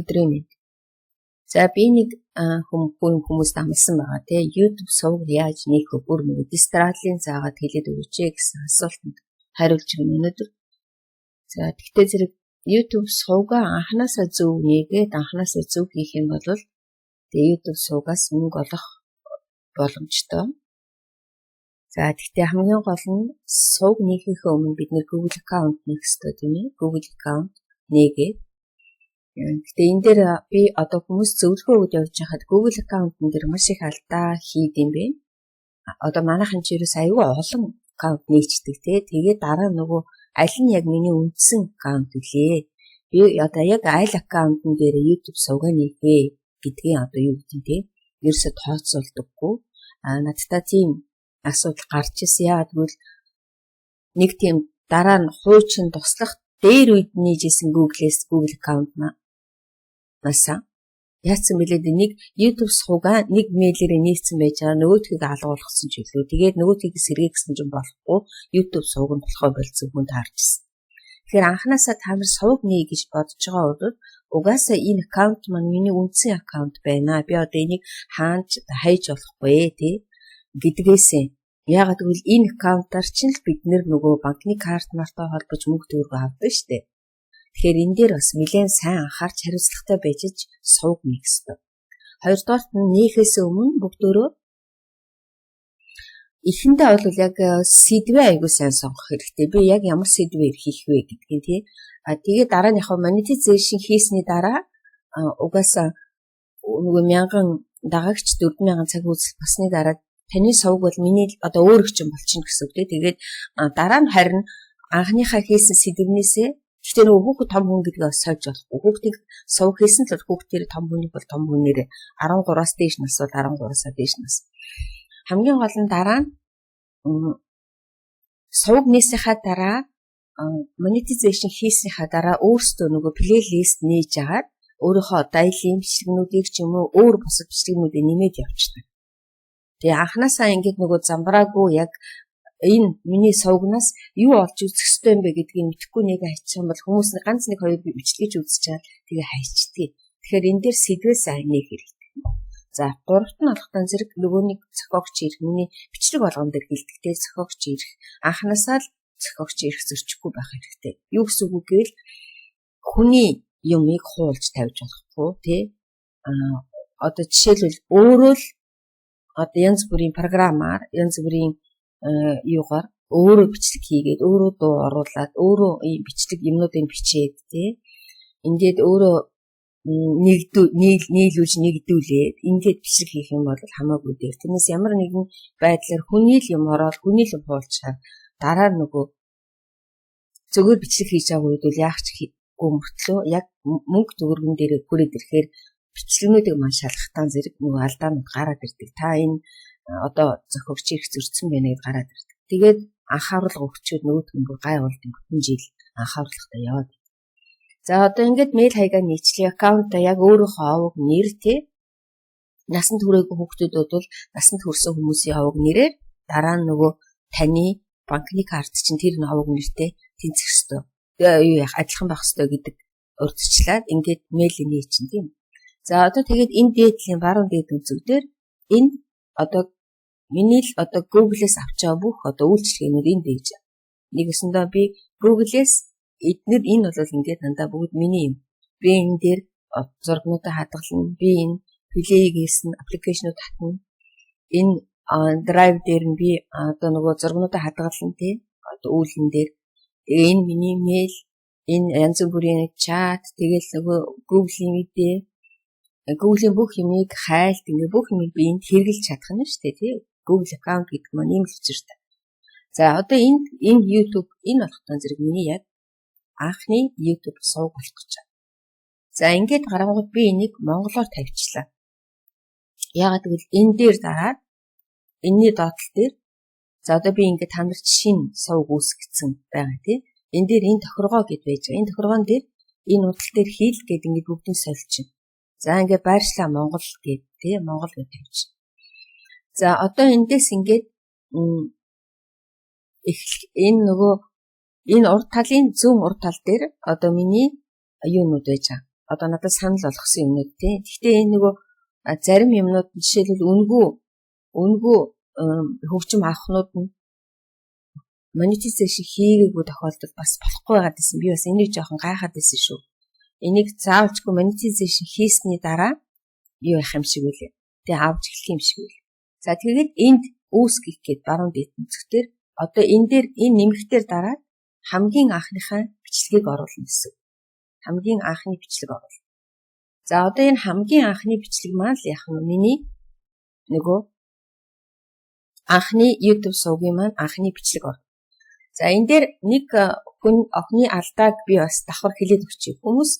Өдрийн мэнд. За, би нэг хүмүүст амласан байгаа, тий. YouTube сувг яаж нээх вэ? Бүр нэг дистралын заагаад хэлээд өгөөч гэсэн асуултанд хариулж өгнө өнөөдөр. За, тэгтээ зэрэг YouTube сувгаа анханасаа зөв нээгээд, анханасаа зөв хийх юм бол тэгээ YouTube сувгаас мөнгө олох боломжтой. За, тэгтээ хамгийн гол нь сувг нээхийнхээ өмнө бид нэр Google account нээх ёстой, тийм ээ. Google account нээгээд. Гэтэ энэ дээр би одоо хүмүүс зөвлөгөө өгöd явж байхад Google account-н дээр маш их алдаа хийд юм бэ. Одоо манайхан ч ерөөс аюу олон аккаунт нээчдэг, те. Тэгээд дараа нөгөө аль нь яг миний үндсэн аккаунт вүлээ? Би одоо яг аль аккаунтн дээр YouTube сувгаа нээх вэ гэдгийг одоо юу гэдэг нь те. Ерөөсө тооцоолдоггүй. А надтай тийм асуудал гарч ирсэн. Яагаад гэвэл нэг тийм дараа нь хуучин туслах дээр үед нээжсэн Google-ээс Google account насаа яатсан бэлээ, нэг YouTube сувгаа нэг мэйлээрээ нээсэн байж байгаа, нөгөөдхийг алгуулгасан ч үлээ. Тэгээд нөгөөдхийг сэргээх гэсэн чинь болохгүй, YouTube сувг нь болохоо болцсон хүн таарчсан. Тэгэхээр анханасаа та нар сувг нээ гэж бодож байгаа бол угаасаа энэ аккаунт маань миний үндсэн аккаунт байна. Би одоо энийг хаанч хайж болохгүй, тий, гэдгээсээ. Яагаад гэвэл энэ аккаунтаар чинь л бид нөгөө банкны карт мартаа холбож мөнгө төгрөг авдаг шүү дээ. Тэгэхээр энэ дээр бас нэлээд сайн анхаарч, хариуцлагатай байж сувг нээх ёстой. Хоёрдугаарт нь нээхээс өмнө бүгдөө эхэндээ бол яг сэдвээ айгуу сайн сонгох хэрэгтэй. Би яг ямар сэдвээр хийх вэ гэдгийг, тий. А тэгээд дараа нь яг monetization хийсний дараа угаасаа нөгөө 1000 дагагч, 4000 цаг үзэл басны дараа таны сувг бол миний одоо өөр чинь болчихно гэсэн үг, тий. Тэгээд дараа нь харин анхныхаа хийсэн сэдвнээсээ. Гэхдээ нөгөө хүүхэд том хүн гэдгийг бас сольж болохгүй. Хүүхдийг сувг хийсэн л хүүхдээр том хүнийг бол том хүнээр, 13-аас дээш нас бол 13-аас дээш нас. Хамгийн гол нь дараа нь сувг нээсийнхаа дараа, monetization хийснийхаа дараа өөрсдөө нөгөө playlist нээж агаад өөрийнхөө daily бичлэгнүүдийг ч юм уу, өөр бусад бичлэгнүүдийг нэмээд явчихдаг. Тэгээ анханасаа ингээд нөгөө замбраагүй, яг энэ миний сувгнаас юу олж үзэх ёстой юм бэ гэдгийг мэдэхгүй нэг хайчих юм бол хүмүүс ганц нэг хоёр бичлэгийг үзэж чаад тэгээ хайчдгийг. Тэгэхээр энэ дээр сэдвээ сайн нээх хэрэгтэй. За, гуравт нь болохтон зэрэг нөгөө нэг зохиогч ирэх, миний бичлэг болгон дээр хэлдэгтэй зохиогч ирэх. Анханасаа л зохиогч ирэх зөрчихгүй байх хэрэгтэй. Юу гэсэн үг вэ гэвэл хүний юмыг хуулж тавьж болохгүй, тий. А одоо жишээлбэл өөрөө л одоо янз бүрийн програмаар, янз бүрийн юугаар өөрөө бичлэг хийгээд, өөрөө дуу оруулаад, өөрөө ийм бичлэг юмнуудыг бичээд, тий, ингээд өөрөө нэгдүү нийлүүлж, нэгдүүлээд ингээд бичлэг хийх юм бол хамаагүй дээр. Тэрнээс ямар нэгэн байдлаар хүний л юм ороод, хүний л юм хуулчаар дараа нь нөгөө зөвхөн бичлэг хийж байгаа үед бол яах ч хийхгүй мөртлөө яг мөнгө төгрөгөн дээр хүрээд ирэхээр бичлэгнүүдийг маань шалгахтаа зэрэг нөгөө алдаанууд гараад ирдэг. Та энэ одоо зохиогч ирэх зөрчсөн байна гэдээ гараад ирдэг. Тэгээд анхааруулга өгчөөд нөгөөх нь бүр гай болд, бүтэн жил анхааруулгатай яваад. За, одоо ингээд мэйл хаягаа нийтлээ. Аккаунтаа яг өөрийнхөө овог нэр, тий. Насанд хүрээгүй хүүхдүүд бол насанд хүрсэн хүмүүсийн овог нэрээр, дараа нь нөгөө таны банкны карт чинь тэр овог нэртэй тэнцэх ёстой. Юу яах адилхан байх ёстой гэдэг урьдчилаад ингээд мэйл нээ чинь, тийм. За, одоо тэгээд энэ дээдлийн баруун дээд үзэг дээр энэ одоо миний л одоо Google-ээс авч байгаа бүх одоо үйлчилгээнүүд энд байж. Нэгэсэндээ би Google-ээс эднэр энэ бол ингээд дандаа бүгд миний юм. Би энэ дээр зургнуудаа хадгална. Би энэ Play гэсэн application ууд татна. Энэ Drive дээр нь би одоо нөгөө зургнуудаа хадгална, тий. Одоо үүлэн дээр. Тэгээ энэ миний мэйл, энэ янз бүрийн чат, тэгэл нөгөө Google-ийн мэдээ, Google-ийн бүх юмыг хайлт, ингээ бүх юмыг би энд хэрэглэж чадах нь шүү дээ, тий. Google account гэдэг маань ийм л учиртай. За, одоо энэ YouTube энэ болохтон зэрэг миний яг анхны YouTube сувг болох гэж байна. За, ингээд гарангууд би энийг монголоор тавьчлаа. Яагаад гэвэл энэ дээр дараад энэний доотлол дээр, за, одоо би ингээд та нарт шинэ сувг үүсгэсэн байгаа, тий. Энэ дээр энэ тохиргоо гэд байж байгаа. Энэ тохиргоон дээр, энэ худал дээр хийл гэд ингээд бүгдийг соличин. За, ингээд байршлаа Монгол гэд, тий, Монгол гэд тавьчих. За, одоо эндээс ингээд энэ нөгөө энэ урд талын зүүн урд тал дээр одоо миний юунууд байж байгаа. Одоо надад санал болгосон юмнууд тий. Гэхдээ энэ нөгөө зарим юмнууд, жишээлбэл, үнэгүй хөгжим авахнууд нь monetization хийгээгүй тохиолдолд бас болохгүй байгаад байсан. Би бас энийг жоохон гайхаад байсан шүү. Энийг заавалчгүй monetization хийсний дараа юу яах юм шиг үлээ. Тэгээ авч эхлэх юм шиг үл. За, тэгээд энд үүсгэх гээд баруун дээд өнцгтэр одоо энэ дээр, энэ нэмэгтэр дараад хамгийн анхныхаа бичлэгийг оруулна гэсэн. Хамгийн анхны бичлэг оруулна. За, одоо энэ хамгийн анхны бичлэг маань л яах нь миний нөгөө анхны YouTube сувгийн маань анхны бичлэг орно. За, энэ дээр нэг хүн охины алдааг би бас давхар хэлээд өгчээ. Хүмүүс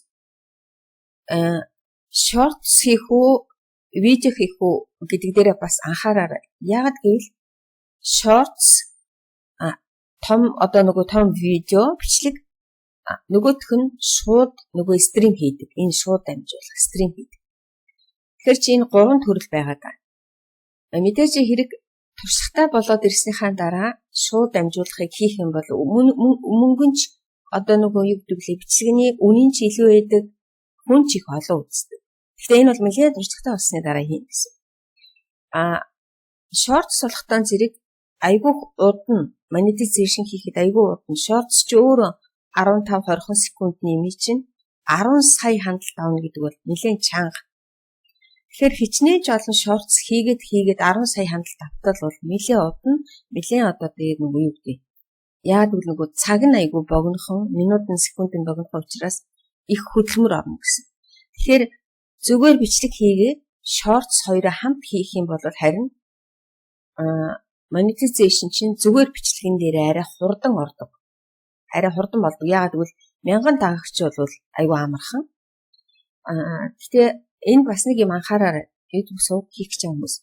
shorts хийх үү, видео хийх үү гэдэг дээрээ бас анхаараарай. Яагаад гэвэл shorts том, одоо нөгөө том видео бичлэг, нөгөөх нь шууд нөгөө stream хийдэг. Энэ шууд дамжуулах stream хийдэг. Тэгэхээр чи энэ гурван төрөл байгаа даа. Мэдээж хэрэг туршлагатай болоод ирснийхаа дараа шууд дамжуулахыг хийх юм бол мөнгөн ч одоо нөгөө юу гэдэг лээ, бичлэгний үнийн ч илүү байдаг, хүн ч их олон үздэг. Гэхдээ энэ бол нэлээд туршлагатай болсны дараа хийн гэсэн. А shorts болохтон зэрэг айгүйх удна, monetization хийхэд айгүй удна. Shorts ч өөрөө 15 20 секундны юм чинь 10 сая хандалт авна гэдэг бол нэлээд чанга. Тэгэхээр хичнээн ч олон shorts хийгээд хийгээд 10 сая хандалт автал бол нэлээд удна. Нэлээд одоо тэгээд нөгөө юу гэдэг. Яагаад гэвэл нөгөө цаг нь айгүй богинохон, минут нь секунд нь богинохон учраас их хөдөлмөр орно гэсэн. Тэгэхээр зүгээр бичлэг хийгээд shorts хоёроо хамт хийх юм бол харин monetization чинь зүгээр бичлэгэн дээр арай хурдан ордог. Арай хурдан болдог. Яагаад гэвэл 1000 дагагч бол айгүй амархан. Гэтэ энэ бас нэг юм анхаараарай. YouTube сувг хийх гэж байгаа хүмүүс.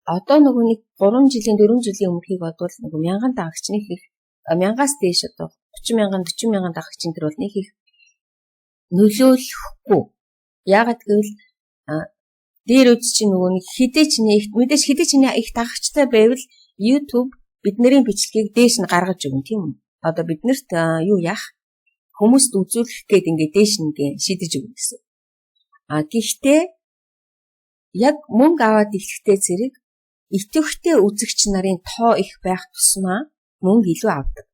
Одоо нөгөө нэг 3 жилийн, 4 жилийн өмнөхийг бодвол нөгөө 1000 дагагч нэг их, 1000-аас дээш, одоо 30 мянган, 40 мянган дагагчийн тэр бол нэг их нөлөөлөхгүй. Яагаад гэвэл дээр үз чинь нөгөө нэг хідээ ч нэг мэдээж хідээ ч их дагагчтай байвал YouTube бидний бичлэгийг дээш нь гаргаж өгнө, тийм үү? Одоо биднэрт юу яах, хүмүүст үзүүлэх гээд ингээ дээш нь ингээ шидэж өгнө гэсэн. А гэхдээ яг мөнгө аваад эхлэхдээ зэрэг идэвхтэй үзэгч нарын тоо их байх тусмаа мөнгө илүү авдаг.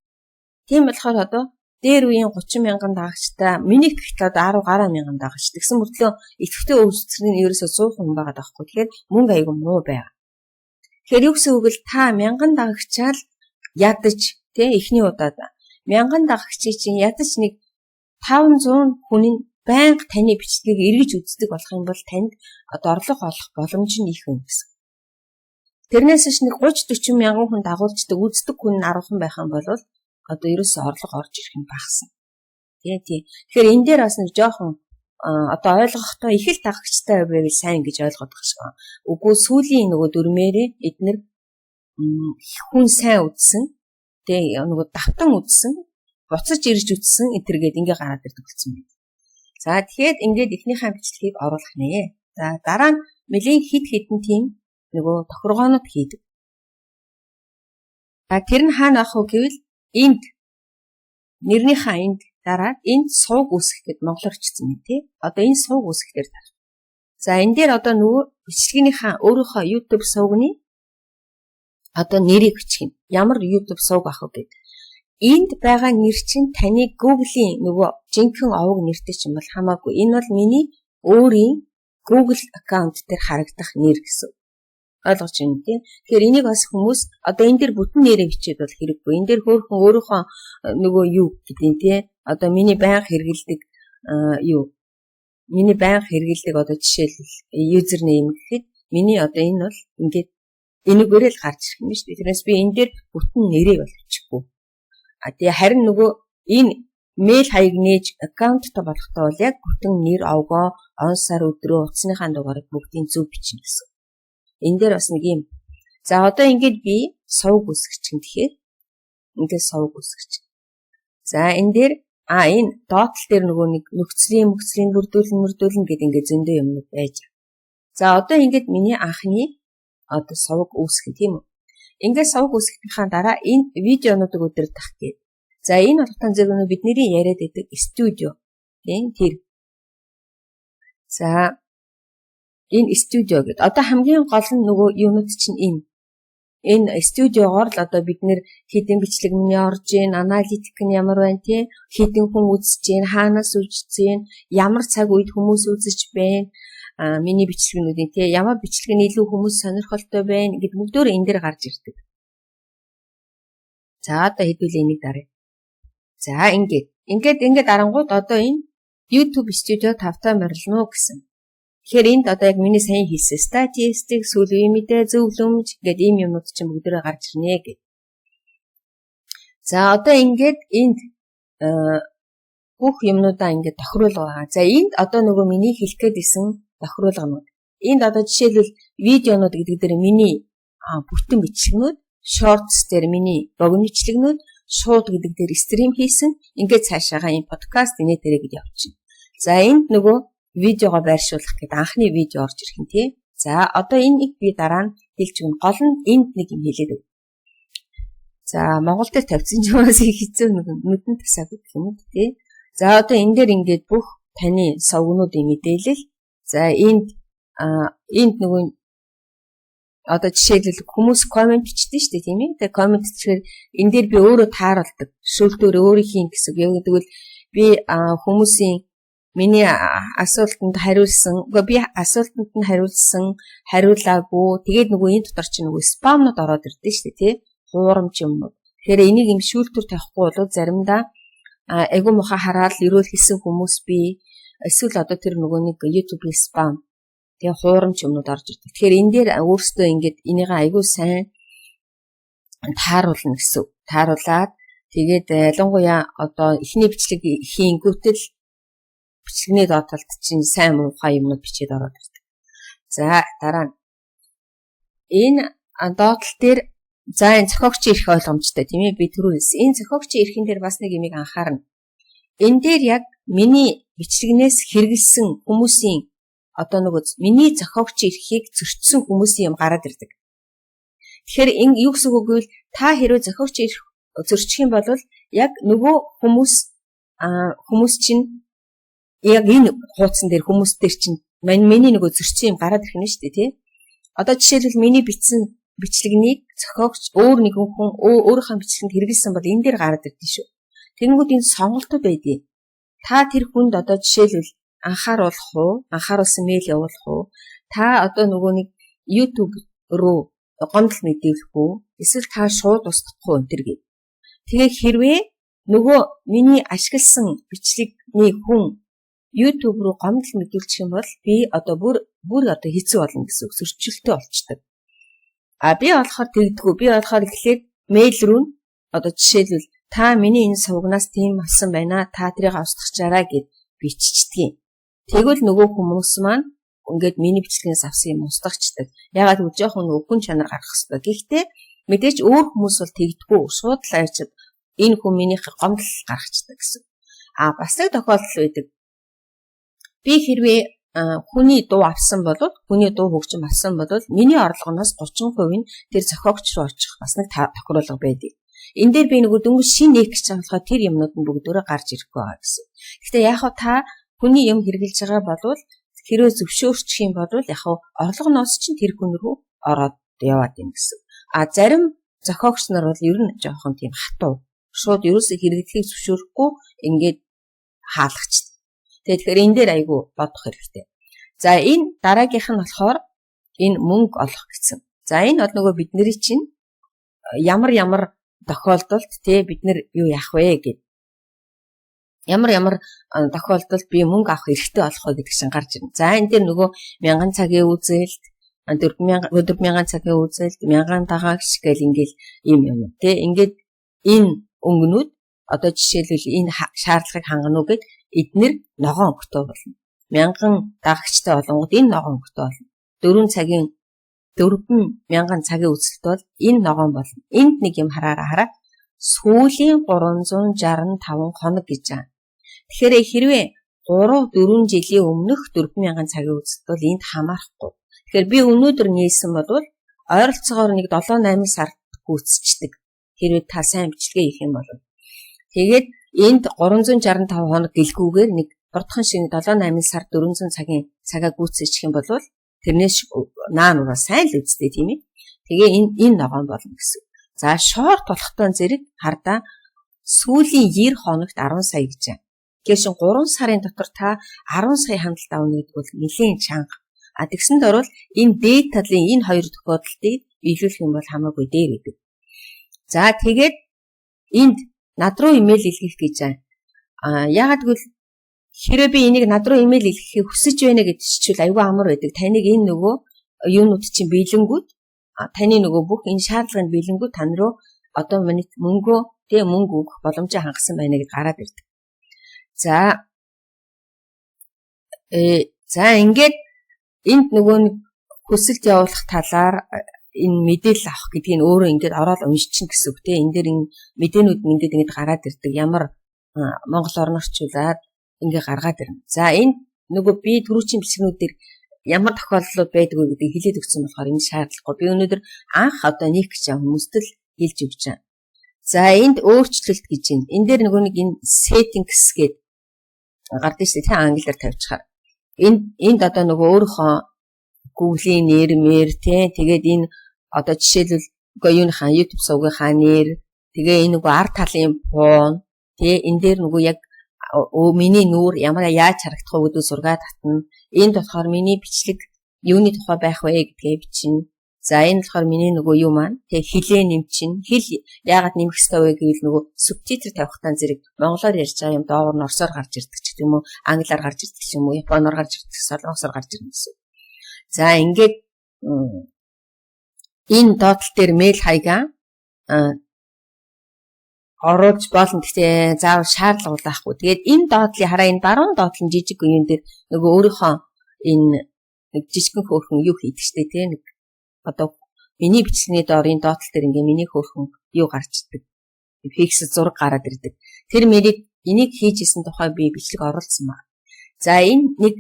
Тийм болохоор одоо дээр үеийн 30 мянган дагагчтай, миний гэхдээ одоо 10 гаруй мянган дагагч. Тэгсэн мөртлөө идэвхтэй үзэгч нь ерөөсөө 100 хүн байгаа даахгүй. Тэгэхээр мөнгө айгүй муу байгаа. Тэгэхээр юу гэсэн үг л, та 1000 дагагчаал ядаж тий эхний удаад 1000 дагагчийг чинь ядаж нэг 500 хүн нь байнга таны бичлэгийг эргэж үздэг болох юм бол танд одоо орлого олох боломж нь их юм гэсэн. Тэрнээс биш нэг 30 40 мянган хүн дагуулждаг, үздэг хүн нь 10 байх юм бол одоо ерөөсөө орлого орж ирэх нь багасна. Тий. Тэгэхээр энэ дээр бас нэг жоохон одоо ойлгохдоо их л дагагчтай байвал сайн гэж ойлгоод байгаа шиг. Үгүй, сүүлийн нөгөө дүрмээрээ эднэр хүн сайн үзсэн, тэгээ нөгөө давтан үзсэн, буцаж ирж үзсэн энэ төргээд ингээ гараад ирдэг болсон байна. За, тэгэхээр ингээд эхнийхээ бичлэгийг оруулах нэ. За, дараа нь нэлийн хэд хэдэн тийм нөгөө тохиргоонууд хийдэг. А тэр нь хаана авах вэ гэвэл энд нэрнийхээ энд дараад энд сувг үүсгэх гэд монголоор бичсэн юм тий. Одоо энэ сувг үүсгэх дээр дарах. За, энэ дээр одоо нөгөө бичлэгнийхээ өөрийнхөө YouTube сувгны одоо нэрийг бичих юм. Ямар YouTube сувг авах вэ гэд. Энд байгаа нэр чинь таны Google-ийн нөгөө жинхэнэ овог нэртэй ч юм бол хамаагүй. Энэ бол миний өөрийн Google аккаунт дээр харагдах нэр гэсэн. Ойлгож байна тий. Тэгэхээр энийг бас хүмүүс одоо энэ дээр бүтэн нэрээ бичээд бол хэрэггүй. Энэ дээр хөөхөн өөрийнхөө нөгөө юу гэдэг тий. Одоо миний байнга хэрэгэлдэг юу, миний байнга хэрэгэлдэг, одоо жишээлбэл user name гэхэд миний одоо энэ бол ингээд энэгээрээ л гарч ирэх юм шүү дээ. Тэрнээс би энэ дээр бүтэн нэрийг бол бичихгүй. А тэгээ харин нөгөө энэ мэйл хаяг нээж аккаунттай болохтой бол яг бүтэн нэр, овгоо, он, сар, өдрөө, утасныхаа дугаарыг бүгдийн зөв бичнэ гэсэн. Энэ дээр бас нэг юм. За, одоо ингээд би сувг үүсгэж чинь, тэгэхээр ингээд сувг үүсгэж. За, энэ дээр энэ доотлол дээр нөгөө нэг нөхцөлийн мөхцлийн бүрдүүлэн мөрдүүлэн гэд ингээд зөндөө юмнууд байж. За, одоо ингээд миний анхны одоо сувг үүсгэх, тийм үү? Ингээд сувг үүсгэхийнхаа дараа энэ видеонуудыг удирдах гээд. За, энэ болготой зэрэг бидний яриад байдаг студио, тийм, тэр. За, энэ студио гэдэг. Одоо хамгийн гол нь нөгөө юунууд чинь энэ. Энэ студиогоор л одоо бид нэр хэдэн бичлэг миний орж ийн, аналитик нь ямар байна тий, хэдэн хүн үзэж гин, хаанаас үзэж гин, ямар цаг үед хүмүүс үзэж байна, миний бичлэгнүүдийн тий, ямар бичлэг нь илүү хүмүүс сонирхолтой байна гэд бүгдөө энэ дээр гарч ирдэг. За, одоо хэдүүлээ энийг даръя. За, ингээд. Ингээд дарангууд одоо энэ YouTube Studio тавтай морилно гэсэн. Тэгэхээр энд одоо яг миний сайн хийсэн статистик, сүүлийн мэдээ, зөвлөмж гэдэг ийм юмнууд чинь бүгдээрээ гарч ирнэ гэд. За, одоо ингээд энд бүх юмнуудаа ингээд тохируулга байгаа. За, энд одоо нөгөө миний хэлэх гээд исэн тохируулганууд. Энд одоо жишээлбэл видеонууд гэдэг дээр миний бүтэн бичлэгнүүд, shorts дээр миний богино бичлэгнүүд, шууд гэдэг дээр stream хийсэн. Ингээд цаашаага ийм подкаст инээ тэрэ гэж явчихна. За, энд нөгөө видеого байршуулах гэдэг анхны видео орж ирэх нь тий. За, одоо энийг би дараа нь хэлж өгнө. Гол нь энд нэг юм хэлээд өг. За, Монгол дээр тавьсан ч бас их хэцүү, нэг нүдэн тасаагүй гэх юм уу тий. За, одоо энэ дээр ингээд бүх таны сувгнуудын мэдээлэл. За, энд нөгөө одоо жишээлбэл хүмүүс comment бичдэг шүү дээ, тийм ээ. Тэгээ comment бичихээр энэ дээр би өөрөө тааруулдаг. Шүүлтүүр өөрийнх гэсэн. Яг гэвэл би хүмүүсийн миний асуултанд хариулсан, үгүй, би асуултанд нь хариулсан, хариулаагүй. Тэгээд нөгөө энэ дотор чинь нөгөө spam нууд ороод ирдэ шүү дээ, тий. Хуурамч юмнууд. Тэгэхээр энийг юм шүүлтүүр тавихгүй бол заримдаа айгу муухай хараад ерөөл хэлсэн хүмүүс би эсвэл одоо тэр нөгөө нэг YouTube-ийн spam, тэгээ хуурамч юмнууд орж ирдэг. Тэгэхээр энэ дээр өөрсдөө ингээд энийг айгу сайн тааруулна гэсэн. Тааруулаад тэгээд ялангуяа одоо эхний бичлэг хийнгүүтэл бичлэгний доод талд чинь сайн муухай юмнууд бичээд ороод ирдэг. За, дараа нь энэ доод тал дээр, за, энэ зохиогчийн эрх ойлгомжтой, тийм ээ, би түрүү хэлсэн. Энэ зохиогчийн эрхэн дээр бас нэг юмыг анхаарна. Энэ дээр яг миний бичлэгнээс хэрэгэлсэн хүмүүсийн одоо нөгөө миний зохиогчийн эрхийг зөрчсөн хүмүүсийн юм гараад ирдэг. Тэгэхээр энэ юу гэсэн үг вэ гэвэл та хэрвээ зохиогчийн эрх зөрчих юм бол яг нөгөө хүмүүс чинь яг энэ хуудсан дээр хүмүүс дээр чинь миний нөгөө зөрчсөн юм гараад ирэх нь шүү дээ, тий. Одоо жишээлбэл миний бичсэн бичлэгнийг зохиогч өөр нэгэн хүн өөрийнхөө бичлэгэнд хэрэгэлсэн бол энэ дээр гараад ирдэ шүү. Тэгэнгүүт энэ сонголтууд байдгийг. Та тэр хүнд одоо жишээлбэл анхааруулах уу, анхааруулсан мэйл явуулах уу? Та одоо нөгөө нэг YouTube руу гомдол мэдээлэх үү? Эсвэл та шууд устгах уу энэ төр гээ. Тэгээ хэрвээ нөгөө миний ашигласан бичлэгний хүн YouTube руу гомдол мэдүүлчих юм бол би одоо бүр бүр одоо хэцүү болно гэсэн үг, зөрчилтэй болчдөг. А би болохоор тэгдэггүй. Би болохоор эхлээд мэйл рүү одоо жишээлбэл та миний энэ сувгнаас тийм болсон байна. Та тэрийг устгачаарай гэд биччихдэг. Тэгвэл нөгөө хүмүүс маань ингээд миний бичлэгнээс авсан юм устгачдаг. Ягаад гэвэл жоохон нөгөө хүн чанар гаргах хэрэгтэй. Гэхдээ мэдээж өөр хүмүүс бол тэгдэггүй. Шууд л авчиад энэ хүн минийх гомдол гаргачдаг гэсэн. А бас нэг тохиолдол байдаг. Би хэрвээ хүний дуу авсан бол, хүний дуу хөгжим авсан бол миний орлогоноос 30% нь тэр зохиогч руу очих бас нэг тохируулга байдаг. Энэ дээр би нөгөө дөнгөж шинэ нээх гэж байгаа болохоор тэр юмнууд нь бүгдөө гарч ирэхгүй байгаа гэсэн. Гэхдээ яг хав та хүний юм хэрэгжилж байгаа бол хэрвээ зөвшөөрчих юм бол яг хав орлогоноос чинь тэр хүн рүү ороод яваад юм гэсэн. А зарим зохиогч нар бол ер нь жоохон тийм хатуу. Шууд ерөөсөө хэрэглэхийг зөвшөөрөхгүй ингээд хаалгачдаг. Тэгэхээр энэ дээр айгүй бодох хэрэгтэй. За, энэ дараагийнх нь болохоор энэ мөнгө олох гэсэн. За, энэ бол нөгөө бидний чинь ямар ямар тохиолдолд те бид нэр юу яах вэ гэд. Ямар ямар тохиолдолд би мөнгө авах эрхтэй болох вэ гэдэг чинь гарч ирнэ. За, энэ дээр нөгөө 1000 цагийн үзэлт, 4000 4000 цагийн үзэлт, 1000 дагагч гэл ингээл ийм юм те. Ингээд энэ өнгөнүүд одоо жишээлбэл энэ шаардлагыг хангана уу гэд эднэр ногоон өнгөтэй болно. 1000 дагагчтай болонгод энэ ногоон өнгөтэй болно. 4 цагийн 4000 цагийн үзэлт бол энэ ногоон болно. Энд нэг юм хараараа хараа. Сүүлийн 365 хоног гэж байгаа. Тэгэхээр хэрвээ 3 4 жилийн өмнөх 4000 цагийн үзэлт бол энд хамаарахгүй. Тэгэхээр би өнөөдөр нээсэн бол ойролцоогоор нэг 7 8 сард гүйцэцдэг. Хэрвээ та сайн бичлэгээ хийх юм бол. Тэгээд энд 365 хоног гэлгүүгээр нэг Хурдхан шиг 7 8 сар 400 цагийн цагаа гүйцэтгэх юм бол тэрнээс наа нураа сайн л үсттэй, тийм ээ. Тэгээ энэ ногоон болно гэсэн. За, short болохтой зэрэг хардаа сүүлийн 90 хоногт 10 сая гэж байна. Тэгэхээр шин 3 сарын дотор та 10 сая хандалт авна гэдэг бол нэлээн чанга. А тэгсэнд орвол энэ дээд талын энэ хоёр тохиолдолтыг биелүүлэх юм бол хамаагүй дээр байдаг. За, тэгээд энд над руу имэйл илгээх гэж байна. А яагаад гэвэл хэрэг би энийг над руу имэйл илгээхийг хүсэж байна гэж чичвэл айгүй амар байдаг. Таныг энэ нөгөө юунууд чинь биелэнгүүд, таны нөгөө бүх энэ шаардлагыг биелэнгүүд тань руу одоо мөнгөө, тэгээ мөнгө өгөх боломжтой хангасан байна гэж гараад ирдэг. За, ингээд энд нөгөө нэг хүсэлт явуулах талаар энэ мэдээлэл авах гэдгийг өөрөө ингээд ороод уншчихна гэсэн үг, тийм. Энэ дээр энэ мэдээнүүд нь ингээд ингээд гараад ирдэг. Ямар монгол орноор орчуулад ингээ гаргаад ирнэ. За, энэ нөгөө би түрүүчийн бичлэгнүүд дээр ямар тохиолдлууд байдгүй гэдгийг хэлээд өгсөн болохоор энэ шаардлагагүй. Би өнөөдөр анх одоо нэг гэж хүмүүст л хэлж өгч байгаа. За, энд өөрчлөлт гэж байна. Энэ дээр нөгөө нэг энэ settings гээд гардаг шүү дээ. Тэ, англиар тавьчихаар. Энд одоо нөгөө өөрийнхөө Google-ийн нэр мэр, тэ, тэгээд энэ одоо жишээлбэл үгүй юуныхаа YouTube сувгийнхаа нэр, тэгээ энэ нөгөө ард талын фон, тэ, энэ дээр нөгөө яг миний нүүр ямар яаж харагдах вэ гэдэг зураг татна. Энд болохоор миний бичлэг юуны тухай байх вэ гэдгээ бичнэ. За, энэ болохоор миний нөгөө юу маань тэг хилээ нэмчин. Хэл яагаад нэмэх ёстой вэ гэвэл нөгөө субтитр тавихтаа зэрэг монголоор ярьж байгаа юм доогуур нь орсоор гарч ирдэг ч гэдэг юм уу, англиар гарч ирдэг ч юм уу, японоор гарч ирдэг, солонгосоор гарч ирнэ гэсэн. За, ингээд энэ доотлол дээр мэйл хаягаа оруулж болно. Гэхдээ заавал шаардлага байхгүй. Тэгээд энэ доотлыг хараа, энэ баруун доотлон жижиг үеэн дээр нөгөө өөрийнхөө энэ нэг жижигхэн хөөрхөн юу хийдэг штэ, тий, нэг одоо миний бичлэгний доор энэ доотлол дээр ингээ миний хөөрхөн юу гарчдаг. Фикс зураг гараад ирдэг. Тэр мэрийг энийг хийж исэн тухай би бичлэг оруулсан байна. За, энэ нэг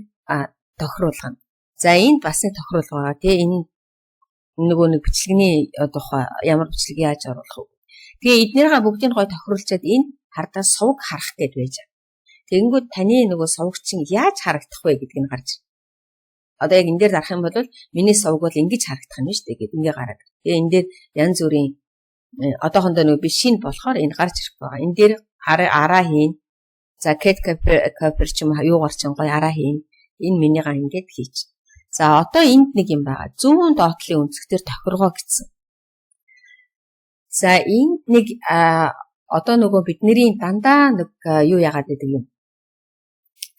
тохируулга. За, энд бас нэг тохируулга байгаа, тий, энэ нөгөө нэг бичлэгний тухай ямар бичлэг яаж оруулах вэ? Тэгээ эднэргээ бүгдийг гой тохируулчаад энэ хардаа сувг харах гээд байж байгаа. Тэгэнгүүт таны нөгөө сувг чинь яаж харагдах вэ гэдг нь гарч. Одоо яг энэ дээр дарах юм бол миний сувг бол ингэж харагдах нь шүү дээ гэд ингээ гараад. Тэгээ энэ дээр янз бүрийн одоохондоо нөгөө би шинэ болохоор энэ гарч ирэх байгаа. Энэ дээр араа хийн. За, CapCut ч юм юугаар ч гоё араа хийн. Энэ минийгаа ингээд хийч. За, одоо энд нэг юм байгаа. Зүүн доотлын өнцгтэр тохиргоо гэсэн. За, энд нэг одоо нөгөө бидний дандаа нэг юу яагаад гэдэг юм.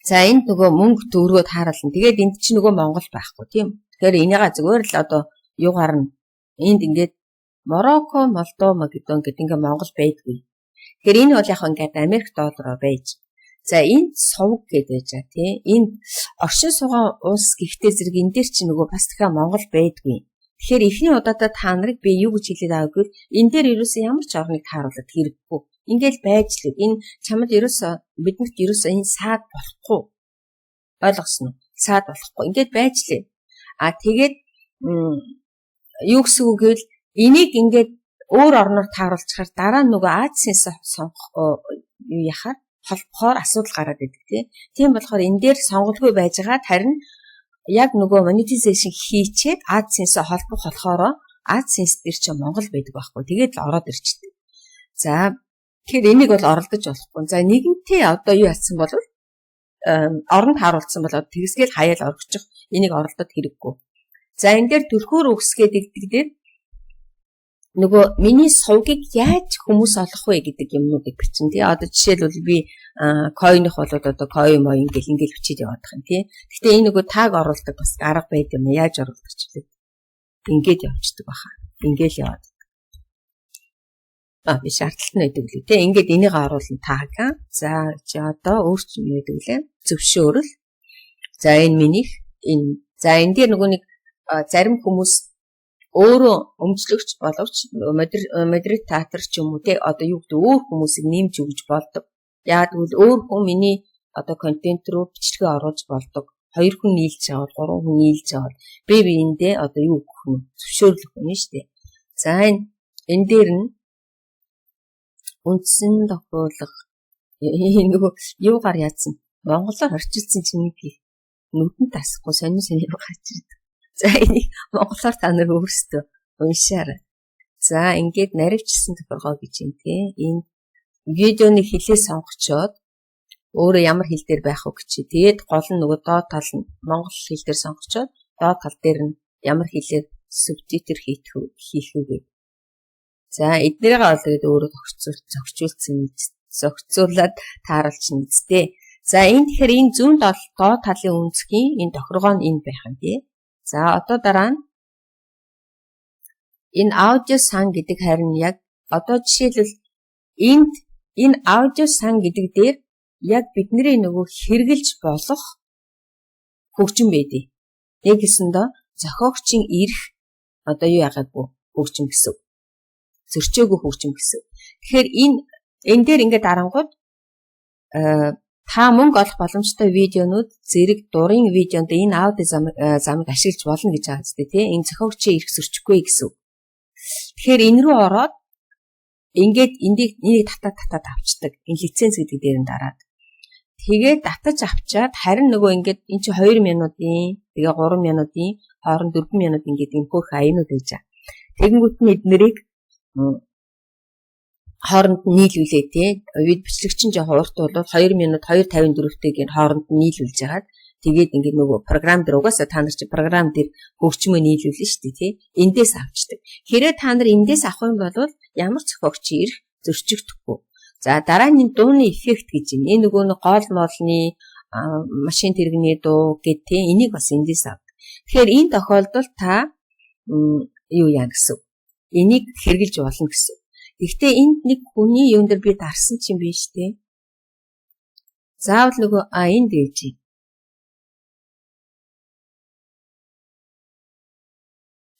За, энд нөгөө мөнгө төгрөгөө тааруулна. Тэгээд энд чинь нөгөө Монгол байхгүй, тийм. Тэгэхээр энийгээ зүгээр л одоо юугаар нь энд ингээд Марокко, Молдова, Македон гэдэг ингээ Монгол байдгүй. Тэгэхээр энэ бол яг ингээд Америк доллараар байж. За, энд сувг гэдэг байж байгаа, тий. Энд оршин суугаа улс гэхдээ зэрэг энэ дээр чинь нөгөө бас дахиад Монгол байдгүй. Тэгэхээр эхний удаадаа та нарыг би юу гэж хэлээд байгаа гэвэл энэ дээр ерөөсөө ямар ч орныг тааруулаад хэрэггүй. Ингээл байж л энэ чамд ерөөсөө биднэрт ерөөсөө энэ саад болохгүй. Ойлгосон уу? Саад болохгүй. Ингээд байж лээ. А тэгээд юу гэсэн үг гэвэл энийг ингээд өөр орноор тааруулчихаар дараа нь нөгөө AdSense сонгох юу яхаар холбохоор асуудал гараад идэг, тий. Тийм болохоор энэ дээр сонголгүй байж байгаа, харин яг нөгөө monetization хийчээд AdSense холбох болохоор AdSense дээр чинь Монгол байдаг байхгүй. Тэгээд л ороод ирчдэг. За, тэгэхээр энийг бол оролдож болохгүй. За, нэгэнтээ одоо юу ятсан бол оронд харуулсан бол тэгсгээл хаяал оргичих, энийг оролдоод хэрэггүй. За, энэ дээр түлхүүр үгсгээд гэдэг дээр нөгөө миний сувгийг яаж хүмүүс олох вэ гэдэг юмнуудыг бичин, тий. Одоо жишээлбэл би coin-ых бол одоо coin моин гэл ингээл бичээд яваадах юм, тий. Гэхдээ энэ нөгөө tag оруулдаг бас арга байд юм, яаж оруулдаг ч вэ? Ингээд явцдаг баха. Ингээл яваад. А би шаардлагатай нь байдаг лээ, тий. Ингээд энийг оруулна tag. За, чи одоо өөр чинь юу гэдэг лээ? Зөвшөөрөл. За, энэ минийх энэ, за, энэ дээр нөгөө нэг зарим хүмүүс өөрөө өмчлөгч боловч модератор ч юм уу, те, одоо юу гэдэг, өөр хүмүүсийг нэмж өгж болдог. Яг гэвэл өөр хүн миний одоо контент руу бичлэгээ оруулж болдог. Хоёр хүн нийлж байгаа бол, гурван хүн нийлж байгаа бол би биендээ одоо юу өгөх нь зөвшөөрлөх юм шүү дээ. За, энэ дээр нь үндсэн тохиолго нөгөө юугаар яатсан. Монголоор орчилсан чинь нэг нүдэн тасахгүй сонин сонин юм гарч ирдэг. За, энийг монголоор та нар өөрсдөө уншаарай. За, ингээд наривчилсан тохиргоо гэж юм те. Энэ видеоны хэлээ сонгочоод өөрөө ямар хэл дээр байх вэ гэж. Тэгээд гол нь нөгөө доод тал нь монгол хэл дээр сонгочоод доод тал дээр нь ямар хэлээр субтитр хийх үү гэдэг. За, эднэрийг бол тэгээд өөрөө зохицуулсан, зохицуулаад тааруулчихна үсттэй. За, энэ тэгэхээр энэ зүүн доод талын өнцгийн энэ тохиргоо нь энэ байх юм тий. За, одоо дараа нь энэ аудио сан гэдэг харин яг одоо жишээлбэл энд энэ аудио сан гэдэг дээр яг бидний нөгөө хэрэгжилж болох хөгжим байдгийг. Яг гэсэндээ зохиогчийн эрх одоо юу яагаагүй хөгжим гэсэн. Зөрчөөгүй хөгжим гэсэн. Тэгэхээр энэ дээр ингээд дарангууд та мөнгө олох боломжтой видеонууд зэрэг дурын видеонд энэ аудио замыг ашиглаж болно гэж байгаа зү, тий. Энэ зохиогчийн эрх зөрчихгүй гэсэн. Тэгэхээр энэ рүү ороод ингээд эндийг энийг татаад татаад авчдаг. Энэ лиценз гэдэг дээр нь дараад. Тэгээд татаж авчаад харин нөгөө ингээд эн чи 2 минутын, тэгээ 3 минутын, хооронд 4 минут ингээд энэ хөөх аянууд байж байгаа. Тэгэнгүүт нь эднэрийг хооронд нь нийлүүлээ те. Вид бичлэг чинь жоохон урт бол 2 минут 2:54-тэйг энэ хооронд нь нийлүүлж хагаад тэгээд ингээд нөгөө програм дээр угаасаа та нар чи програм дээр хөгжмөө нийлүүлнэ шүү дээ тий. Эндээс авчдаг. Хэрэг та нар эндээс авах юм бол ямар ч зохиогчийн эрх зөрчигдөхгүй. За, дараа нь дууны эффект гэж юм. Энэ нөгөө нэг гол молны машин тэрэгний дуу гэд тий энийг бас эндээс авдаг. Тэгэхээр энэ тохиолдолд та юу яа гэсэн. Энийг хэрэгжилж болно гэсэн. Гэхдээ энд нэг хүний юун дээр би дарсан чинь биш тий. Заавал нөгөө энд ээж.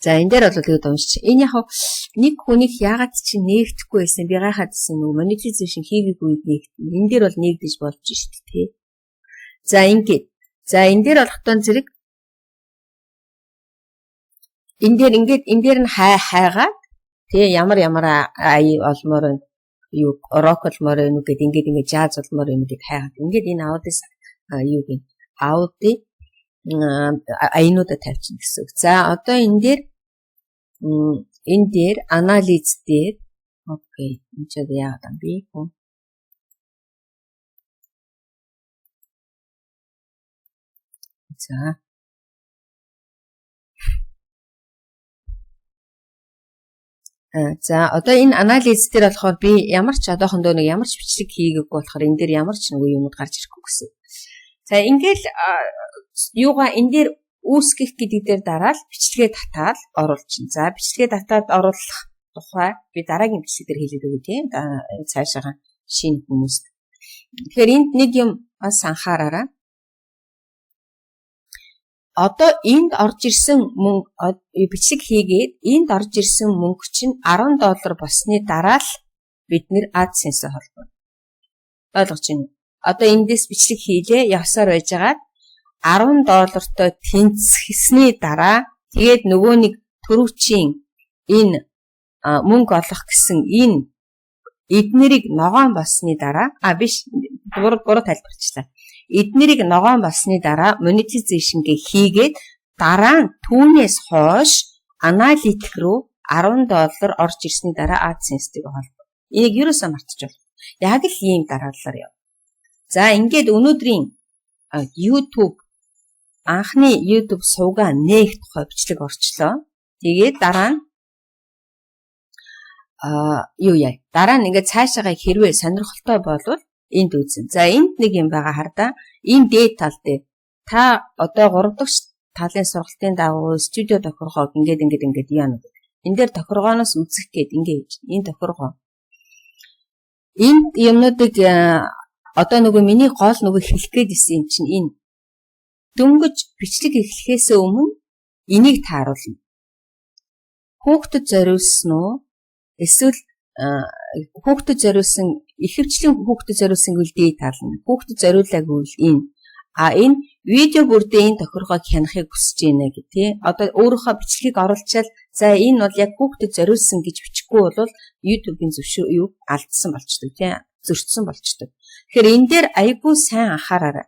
За, энэ дээр бол тэгээд уншиж. Энэ яг нэг хүнийх яагаад чи нээгдэхгүй байсан би гайхаад байсан, нөгөө monetization хийгээгүй үед нээгдэн. Энэ дээр бол нээгдэж болж шít тий. За, ингээд. За, энэ дээр болохтон зэрэг энэ дээр ингээд энэ дээр нь хайгаад тий ямар ямар ая олмоор байна, юу рок олмоор байна уу гэд ингээд ингээд жаз олмоор байна гэд хайгаад ингээд энэ аудис юу гин ауди аянуудаа тавьчихна гэсэн үг. За, одоо энэ дээр анализ дээр, окей, энэ ч яагаад юм бэ? За. За, одоо энэ анализ дээр болохоор би ямар ч одоохондоо нэг ямар ч бичлэг хийгээгүй болохоор энэ дээр ямар ч нэг юмуд гарч ирэхгүй гэсэн. За, ингээл юугаа энэ дээр үүсгэх гэдэг дээр дараал бичлэгээ татаал оруулчихна. За, бичлэгээ татаад оруулах тухай би дараагийн бичлэг дээр хэлээд өгье тийм цаашаага шинэ хүмүүст. Тэгэхээр энд нэг юм бас анхаараарай. Одоо энд орж ирсэн мөнгө, бичлэг хийгээд энд орж ирсэн мөнгө чинь 10 доллар болсны дараа л бид нэр AdSense холбоно. Ойлгож байна уу? Одоо эндээс бичлэг хийлээ, явсаар байжгаад 10 доллартай тэнцсэний дараа тэгээд нөгөө нэг төрүүчийн энэ мөнгө олох гэсэн энэ эднэрийг ногоон болсны дараа, а биш, буруу буруу тайлбарчлаа. Эднэрийг ногоон болсны дараа monetization гээ хийгээд дараа нь түүнээс хойш аналитик руу 10 доллар орж ирсний дараа AdSense-тэйг холбоо. Энийг ерөөсөө мартаж байна. Яг л ийм дараалалаар яв. За, ингээд өнөөдрийн YouTube анхны YouTube сувгаа нээх тухай бичлэг орчлоо. Тэгээд дараа нь юу яа. Дараа нь ингээд цаашаагаа хэрвээ сонирхолтой болвол энд үзэн. За, энд нэг юм байгаа хардаа. Энэ дээд тал дээр та одоо 3 дахь талын сургалтын дагуу студио тохиргоог ингээд ингээд ингээд яана гэдэг. Энэ дээр тохиргооноос үзэх гээд ингээд хийж. Энэ тохиргоо. Энд юмнуудыг одоо нөгөө миний гол нөгөө хэлэх гээд исэн юм чинь энэ дөнгөж бичлэг эхлэхээс өмнө энийг тааруулна. Хүүхдэд зориулсан уу? Эсвэл хүүхдэд зориулсан, ихэвчлэн хүүхдэд зориулсан гэвэл дээд тал нь. Хүүхдэд зориулаагүй бол энэ. А энэ видео бүрдээ энэ тохиргоог хянахыг хүсэж байна гэх тий. Одоо өөрийнхөө бичлэгийг оруулчаал за энэ бол яг хүүхдэд зориулсан гэж бичихгүй бол YouTube-ийн зөвшөөр юу алдсан болчдөг тий. зөрчсөн болчдөг. Тэгэхээр энэ дээр айгүй сайн анхаараарай.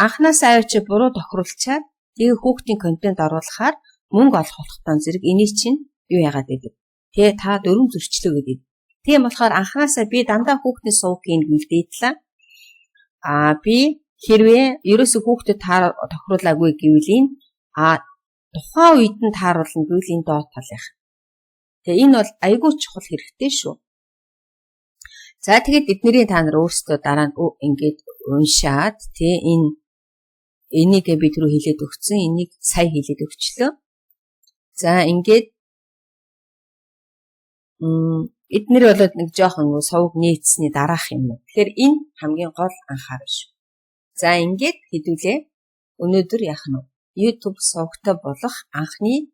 Анхнаасаа авчи буруу тохируулчаад тэгээ хүүхдийн контент оруулахаар мөнгө олох болохтой зэрэг энийг чинь юу яагаад гэдэг. Тэгээ та дүрм зөрчлөө гэдэг. Тийм болохоор анхнаасаа би дандаа хүүхдийн сувг хийнэ гэвэл дээдлээ. Аа, би хэрвээ ерөөсө хүүхдэд тохируулаагүй гэвэл энэ тухайн үед нь тааруулна гэвэл энэ доод талынх. Тэгээ энэ бол айгүй чухал хэрэгтэй шүү. За, тэгээд эднэрийн та нар өөрсдөө дараа нь ингээд уншаад, тий, энийг би түрүү хэлээд өгсөн. Энийг сая хэлээд өгчлөө. За, ингээд эднэр болоод нэг жоохон сувг нээцсний дараах юм. Тэгэхээр энэ хамгийн гол анхаарал шүү. За, ингээд хэдүүлээ өнөөдөр яах нь YouTube сувгтай болох анхны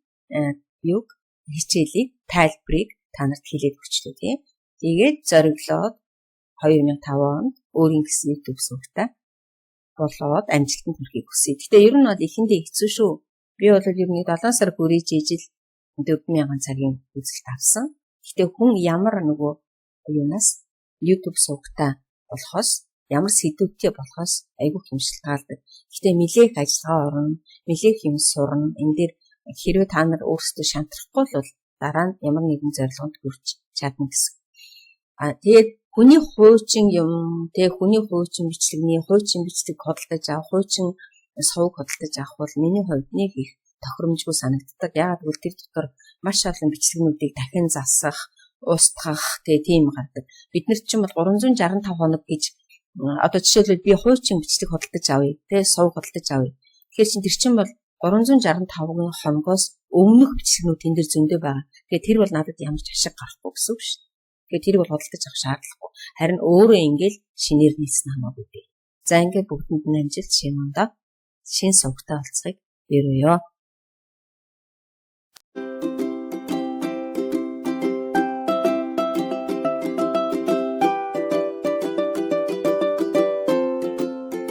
юг хичээлийг, тайлбарыг та нарт хэлээд өгчлөө, тийм. Тэгээд зориглоод 2005 онд өөрийн гэсэн YouTube сувгтай болоод амжилтанд хүрэхийг хүсье. Гэтэ ер нь бол эхэндээ хэцүү шүү. Би бол ер нь 7 сар гөрийж ижил 4000 цагийн үзэлт авсан. Гэтэ хүн ямар нөгөө юунаас YouTube сувгтай болохоос, ямар сэдвүүдтэй болохоос айгүй хэмшилтгаалдаг. Гэтэ нилээх ажиллагаа орно, нилээх юм сурна. Энэ дээр хэрвээ та нар өөрсдөө шантрахгүй бол дараа нь ямар нэгэн зорилгонд хүрч чадна гэсэн. А тэгээд хүний хуучин юм, тэгээ хүний хуучин бичлэгний хуучин бичлэг худалдаж авах, хуучин сувг худалдаж авах бол миний хувьд нэг их тохиромжгүй санагддаг. Яагаад гэвэл тэр дотор маш олон бичлэгнүүдийг дахин засах, устгах, тэгээ тийм гардаг. Бид нар чинь бол 365 хоног гэж, одоо жишээлбэл би хуучин бичлэг худалдаж авъя, тэгээ сувг худалдаж авъя. Тэгэхээр чин тэр чинь бол 365 хоногоос өмнөх бичлэгнүүд энэ дэр зөндөө байгаа. Тэгээ тэр бол надад ямар ч ашиг гарахгүй гэсэн үг шүү. Тэгээ тэрийг бол худалдаж авах шаардлагагүй. Харин өөрөө ингээл шинээр нийцсэн хамаагүй дээ. За, ингээд бүгдэнд нь амжилт, шинэ ондоо шинэ сувгтай болцохыг ерөөё.